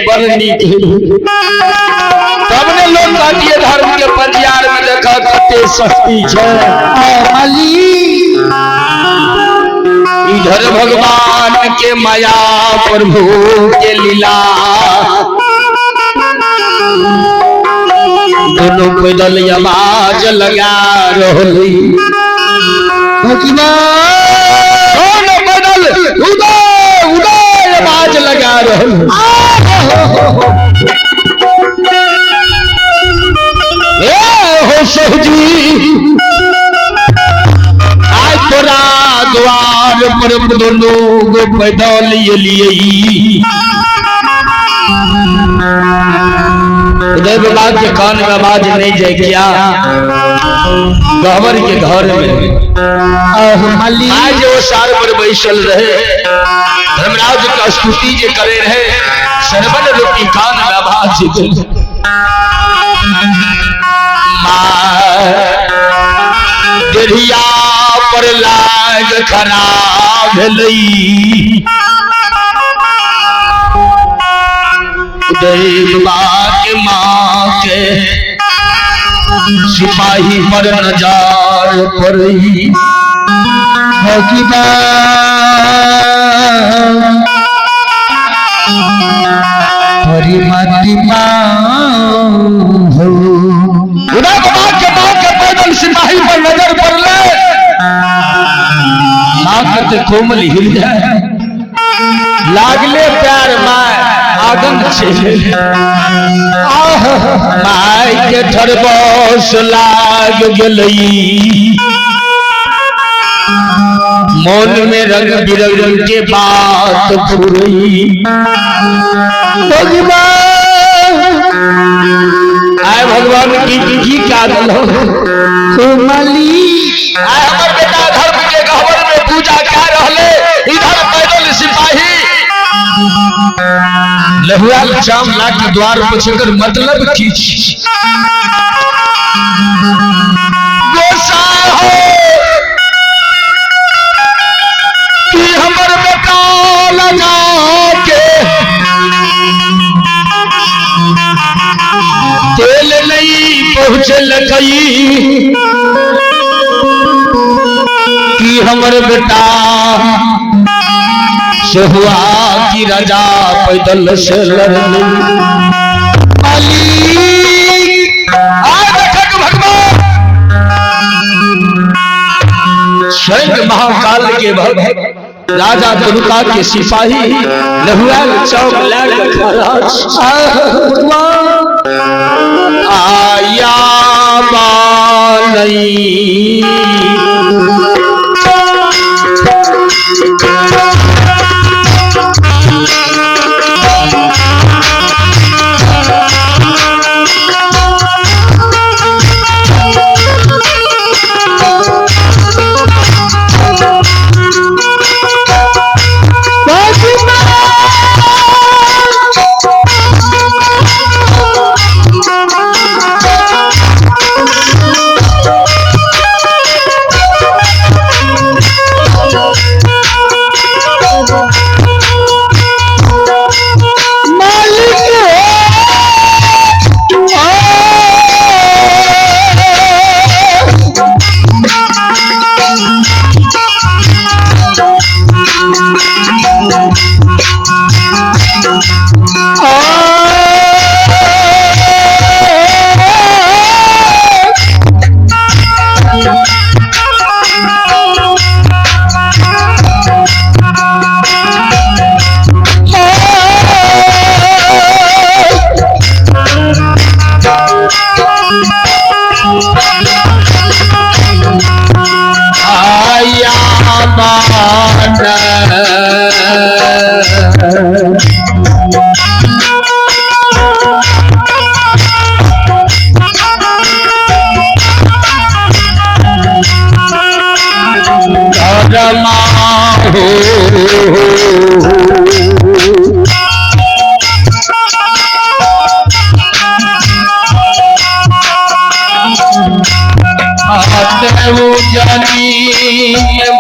बड़ नीक। तब ने लोग कहतिए धर्म के पंजियार में देखा कते शक्ति छै। इधर भगवान के माया प्रभु के लीला, दोनों पैदल आवाज लगा रहली। दोनों पैदल उदय उदय आवाज लगा रहल। ए हो सहजी, आय तोरा द्वार पर दोनों गो पैदल एलियै। उदय बाबा के कान में आवाज नहीं जाए क्या गहबर के घर में आज वो सार पर बैसल रहे, धर्मराज का स्तुति जे करे रहे, श्रवण रूपी कान में आवाज गेल। डेढ़िया पर लाग खड़ा भेलई। उदय बाबा के माँ के सिपाही पर नजर पड़ी। उदय बाबा के माँ के पैदल सिपाही पर नजर पड़ले। माँ के कोमल हृदय लागले प्यार my आगन छे। My के ठरबस लाग गेलई। मन में रंग बिरंग के बात फुरई। आए भगवान की क्या दलो आए हमर बेटा धर्म के गहबर में पूजा क्या रहले। इधर पैदल सिपाही लहुआ चाम ला के द्वार पर छकर मतलब की गोसा हो कि हमर बेटा लगा के तेल नहीं पहुँचलकई कि हमर बेटा से हुआ कि राजा पैदल से लड़ली। भगवान स्वयं महाकाल के भक्त राजा दुर्गा के सिपाही लहुआ चौक लैके खड़ा आया बालई।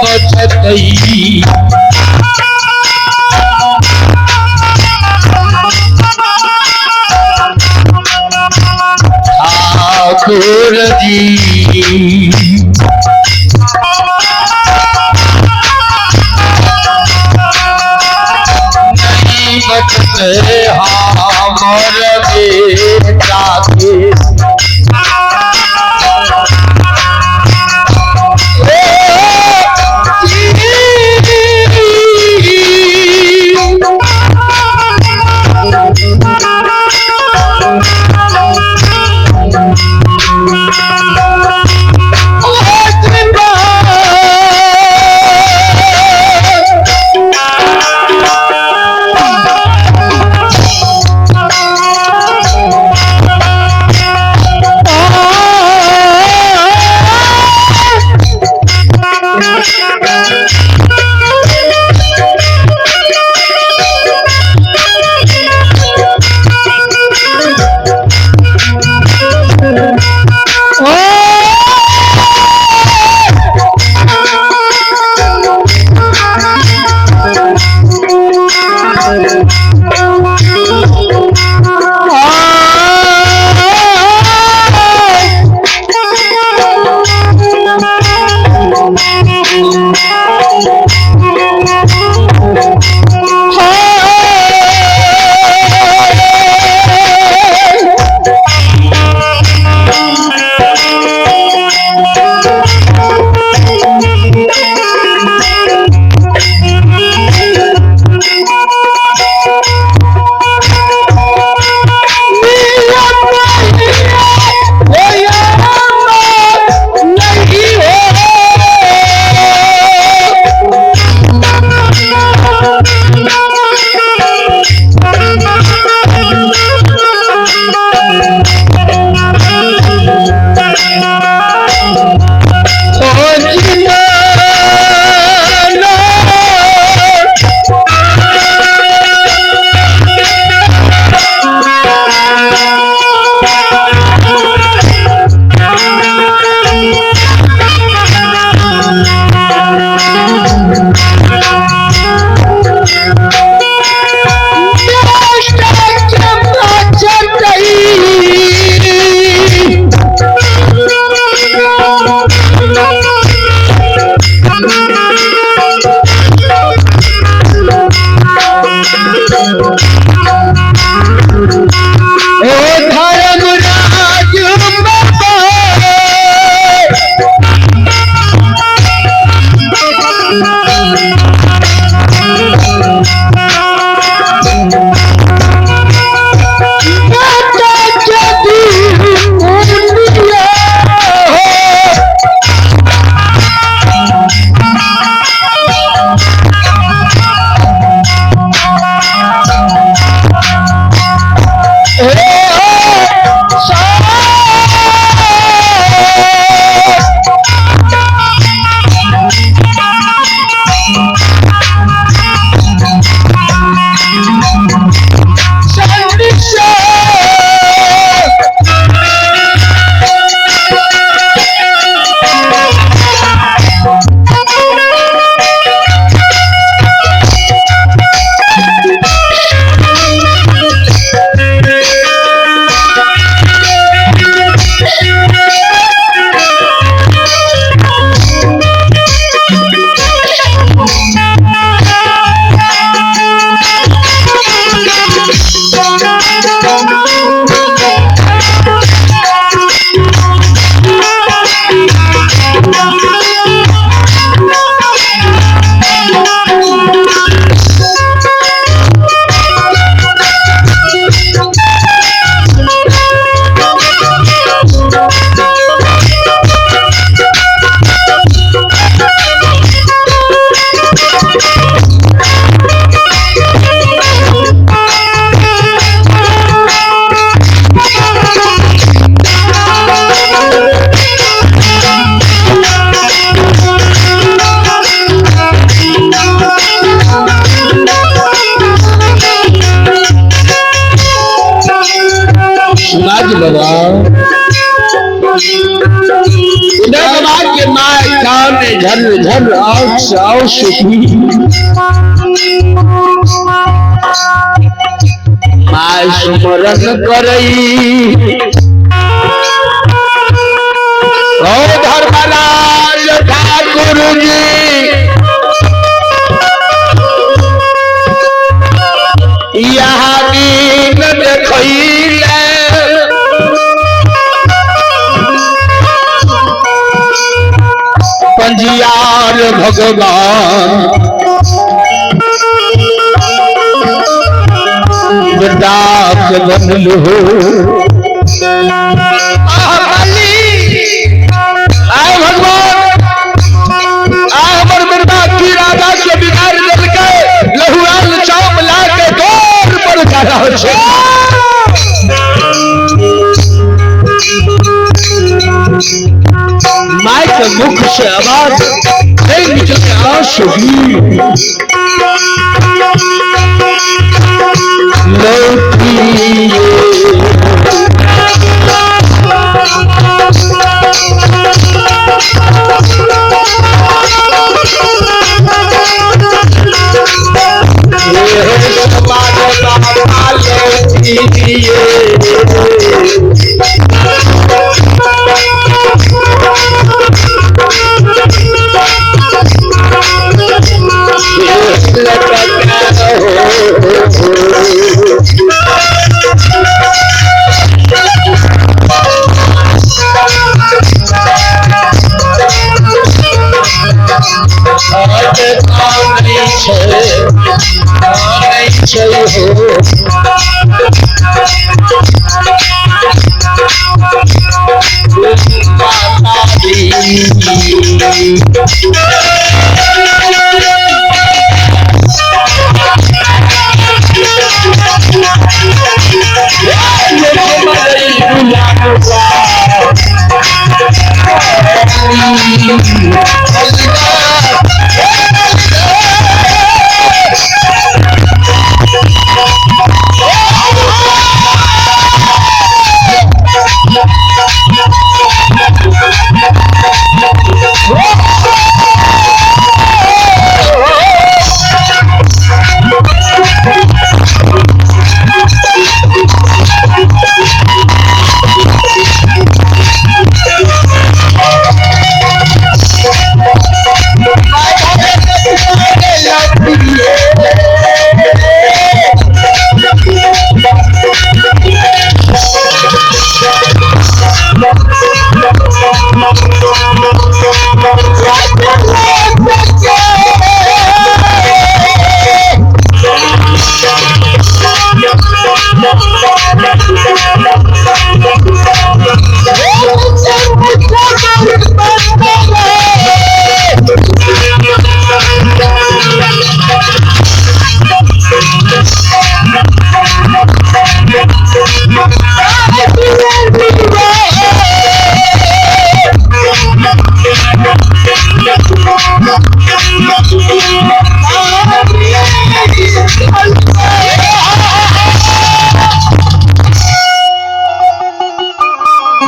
बचतई। हमर बेटा के। झर झर आओ सुखी my सुमरन करई ओ धर्मराज ठाकुर जी यहाँ देखैले। पंजियार भगवान बेटाक बनलू। आय भगवान, आय हमर बेटा की राजा के बिगाड़ देलकै, लहुआल चाम ला के दौड़ पर जा रहल छै। माय के मुख से आवाज नहीं निकले, आंसू लौटिए।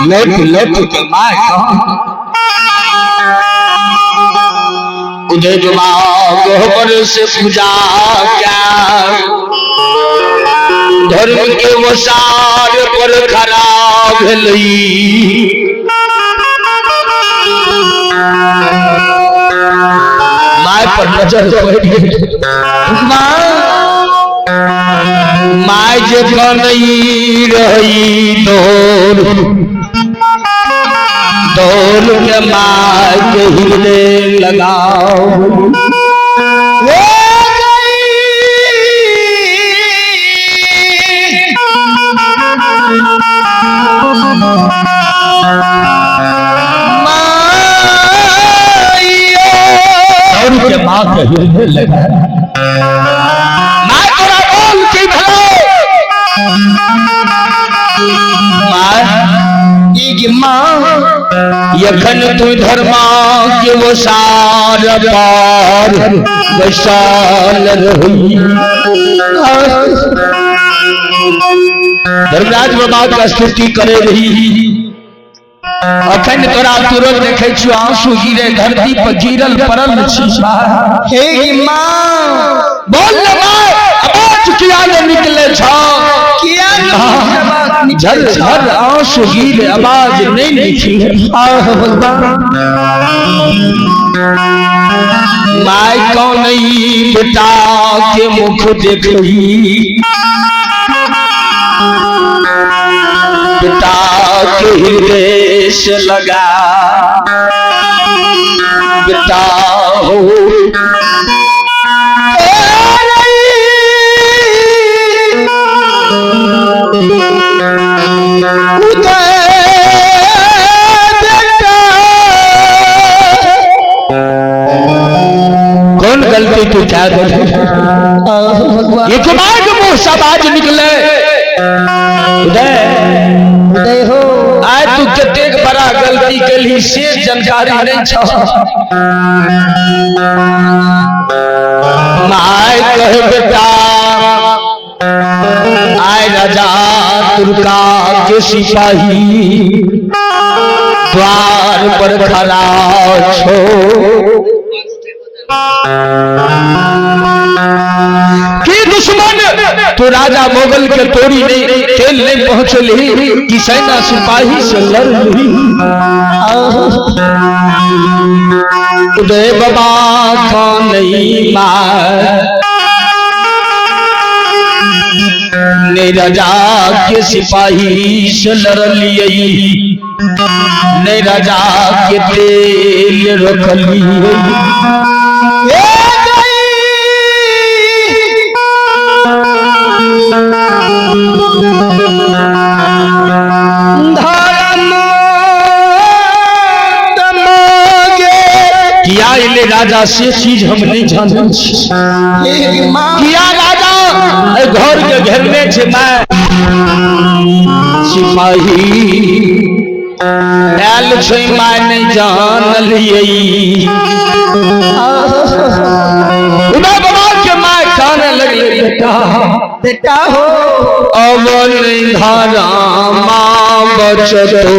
लट लट के my उदय गोबर से पूजा क्या धर्म के वसार पर खड़ा भेलई। My पर नजर पड़ गेल। My जे कनई रही दौड़ दौड़ के my के हृदय लगाओ। दौड़ के माँ के हृदय लगा। माँ तोरा बोल की भलो माँ यखन तू धर्मा के वो सार पार वैशाल रही। धर्मराज बाबा का स्तुति करे रही। अखन तोरा तुरंत देखे छु आंसू गिरे धरती पर गिरल पड़ल छी। हे माँ बोल न माँ आवाज किया ने निकले छ किया झर झर आंसू गिरे आवाज नहीं निकले। आह भगवान my कौन बेटा के मुख देखी। पिता के हृदय से लगा बेटा हो कौन गलती तू क्या कर भगवान ये कुमार के मुंह सब आज निकले उदय उदय हो। आय तू कतेक बड़ा गलती केलही से जानकारी नहीं छ। My कहे बेटा आय राजा तुर्का के सिपाही द्वार पर खड़ा छो। की दुश्मन तो राजा मुगल के तोड़ी नहीं तेल नहीं पहुंचली कि सेना सिपाही से लड़ ली। उदय बाबा खान नहीं मार ने राजा के सिपाही से लड़ लिए ने राजा के तेल रख लिए। किया इले राजा से चीज हम नहीं जाने किया राजा घर के घर में छे मैं सिपाही आयल छे my नहीं जान लिए। उदय बाबा के my काने लगले बेटा बेटा हो अवन धारा मां बचतो।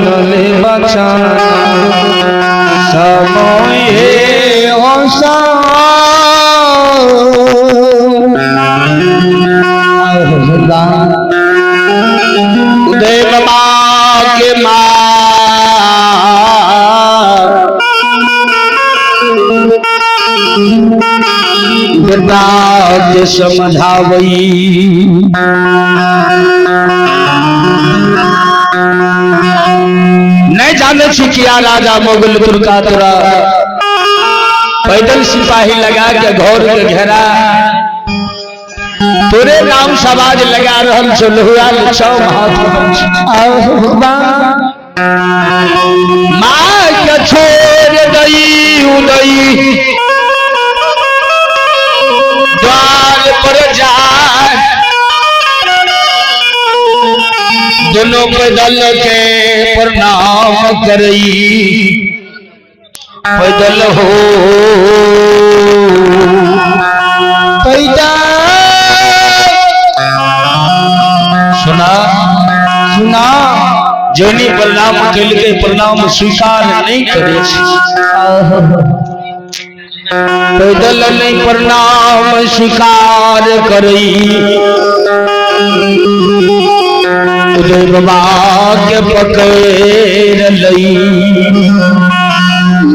सुनले बचन समय उदय बाबा के माँ बेटा के समझावई। नहीं जाने छी किया राजा मुगल तुर्का तोरा पैदल सिपाही लगा के घर के घेरा तोरे नाम सवाज लगा रहल छौ लोहिया छौ हाथ माँ के छोड़ दई उदई द्वार पर जाए दोनों पैदल के प्रणाम करई पैदल हो पैदल सुना सुना जोनी प्रणाम कलके प्रणाम स्वीकार नहीं करे पैदल नहीं प्रणाम स्वीकार करई उदय बाबा के पकड़ लई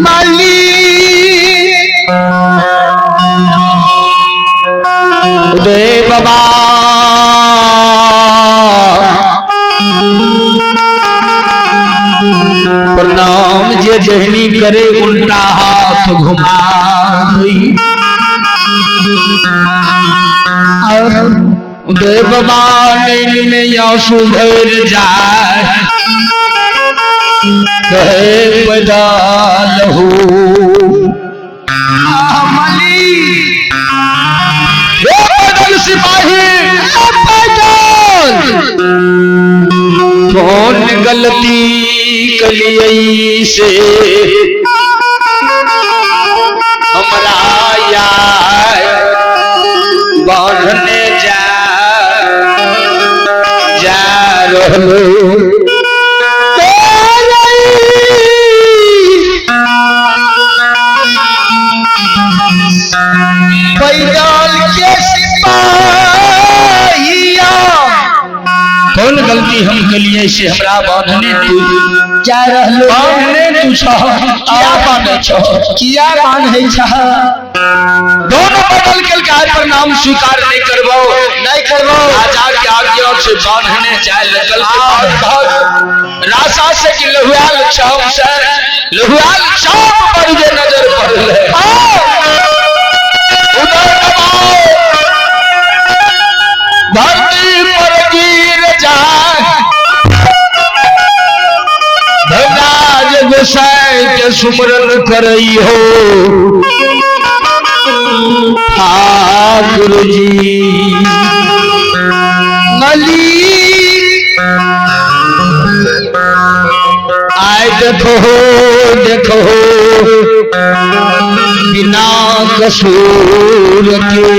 माली उदय बाबा प्रणाम जे जहनी करे उल्टा हाथ घुमा उदय बाबा नैन में आंसू भर जाए कहे पैदल हो पैदल सिपाही पैदल कौन गलती कलियई से हमरा यार बांधने जा जा रहलो पैदल के सिपाहिया कौन गलती हम कलिए से हमरा बांधने तू जा रहलो बांधने तू छह किया बांधे छह किया बांधे छह दोनों बदल के काय प्रणाम स्वीकार नहीं करबो नहीं करबो राजा के आज्ञा से बांधने जाए लगल के भाग राजा से कि लहुआल छाप से लहुआल छाप पर जे नजर पड़ले उधर दबाओ धरती पर गिर जाए धनराज गोसाई के सुमरन करई हो ठाकुर जी मली आए देखो देखो बिना कसूर के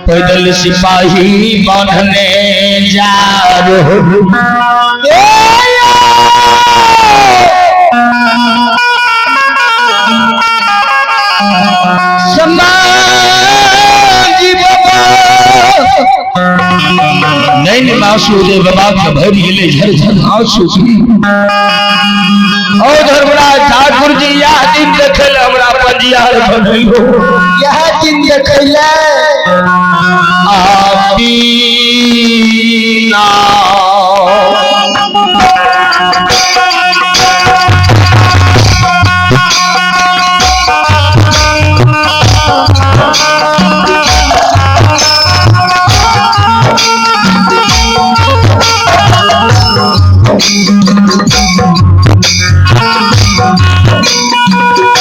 पैदल सिपाही बांधने जा रहो। समाजी बाबा नैन आंसू दे बाबा के भर गेले झर झर आंसू। ओ धर्मराज ठाकुर जी यह दिन देखल हमरा पंजियार बनलो यह दिन देखले आपीना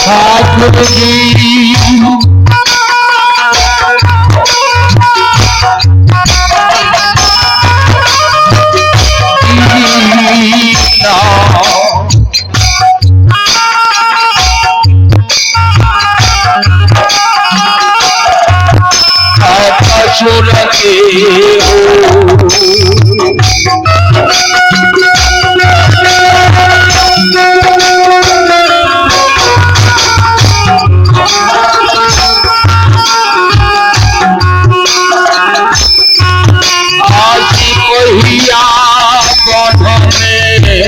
ठाकुर जी असुर के हो। आसी पहिया बढ़ने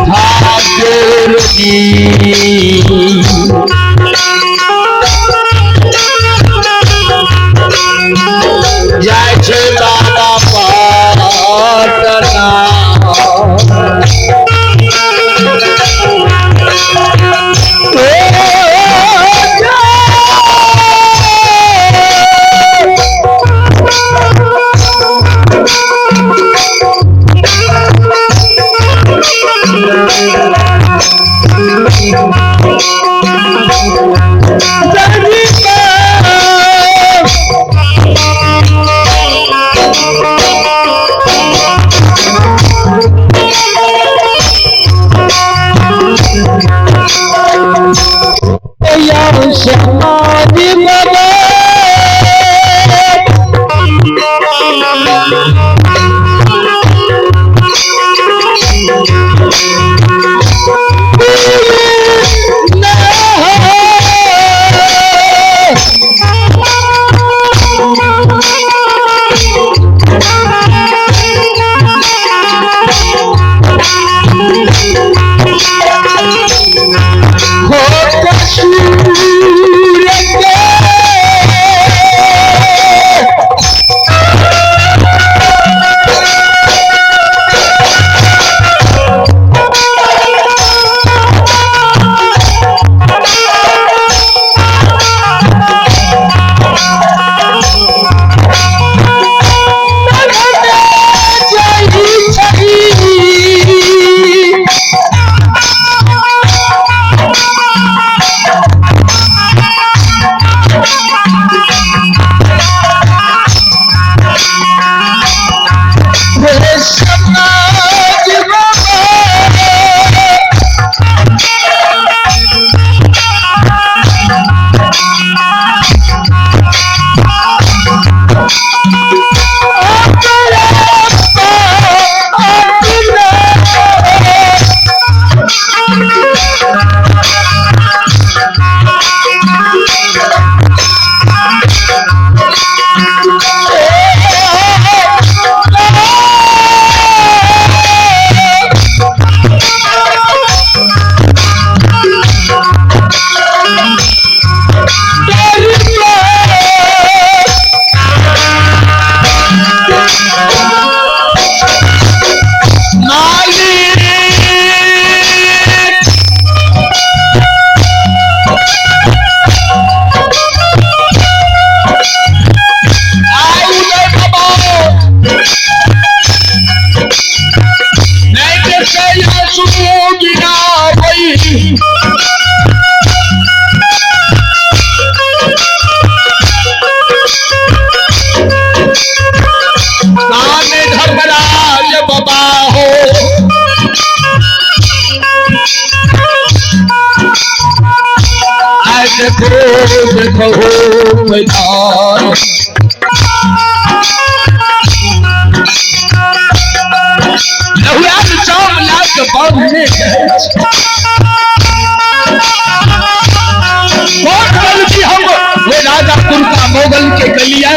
ठाकुर जी जाइ छै बाबा पटना। समाज बाबा। हो कसूर के समाज बाबा। मालिक आय उदय बाबा नहीं देखते या सुनो बिना कोई सामने धर्मराज बाबा हो। आय देखो देखो मैदान लहुआल चाम लाग बांधने कौन गलती हम वो राजा कुर्ता मोगल के गलिया।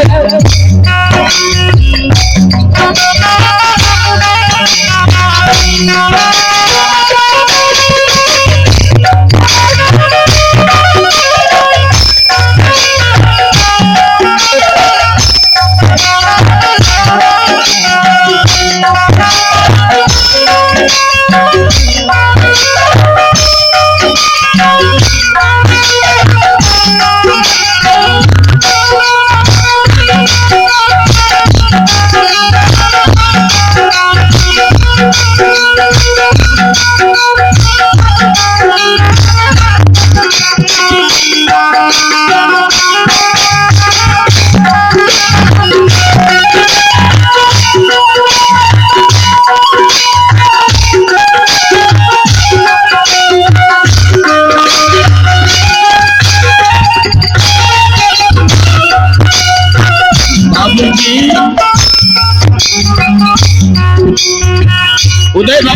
Thank you.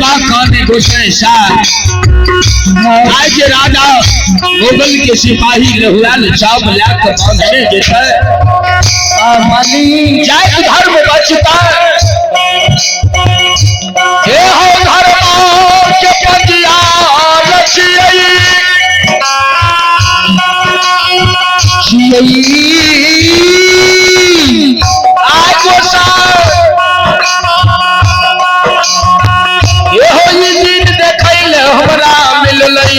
बिरबा काने गोसाई साह आइ जे राजा मुगल के सिपाही लहुआल चाप ला के बांधने जेतै जाति धर्म बचता। हे हो धर्म के पतिया रचियै आइ गोसाई एहो ई दिन देखै ले हमरा मिललै।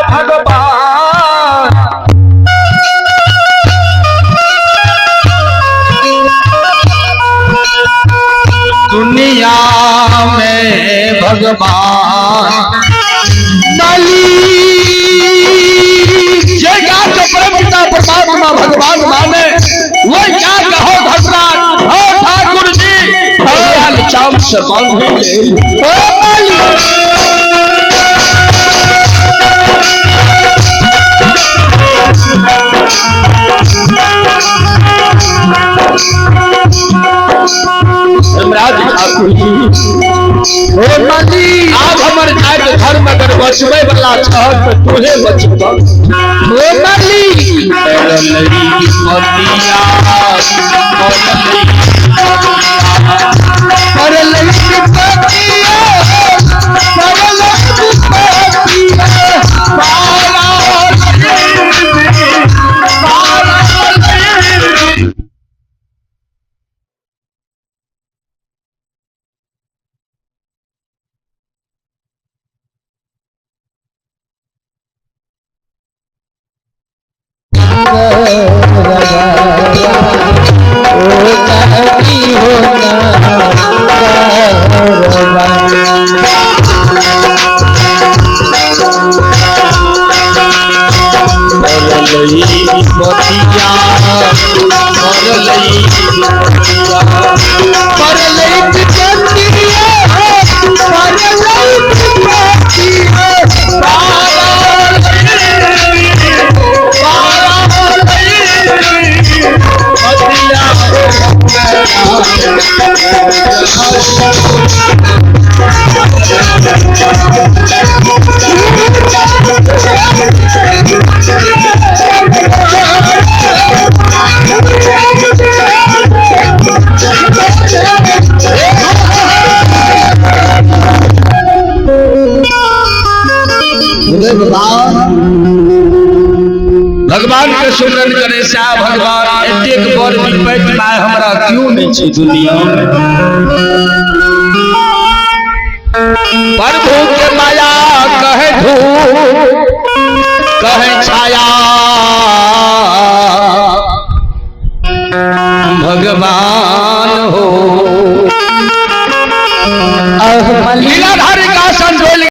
भगवान दुनिया में भगवान जे के परम पिता परमात्मा भगवान माने वो क्या कहो धर्मराज हो ठाकुर जी भगवान चाम से बांधे ओ माली। धर्मराज ठाकुर जी ओ माली आब हमर जाति धर्म अगर बचबै वाला छह तऽ तोहे बचबह ओ माली। परलई पतिया परलई पतिया भगवान के सुमरन करे से भगवान एतेक बड़ विपत्ति माय हमरा क्यों नहीं छै दुनिया में। प्रभु के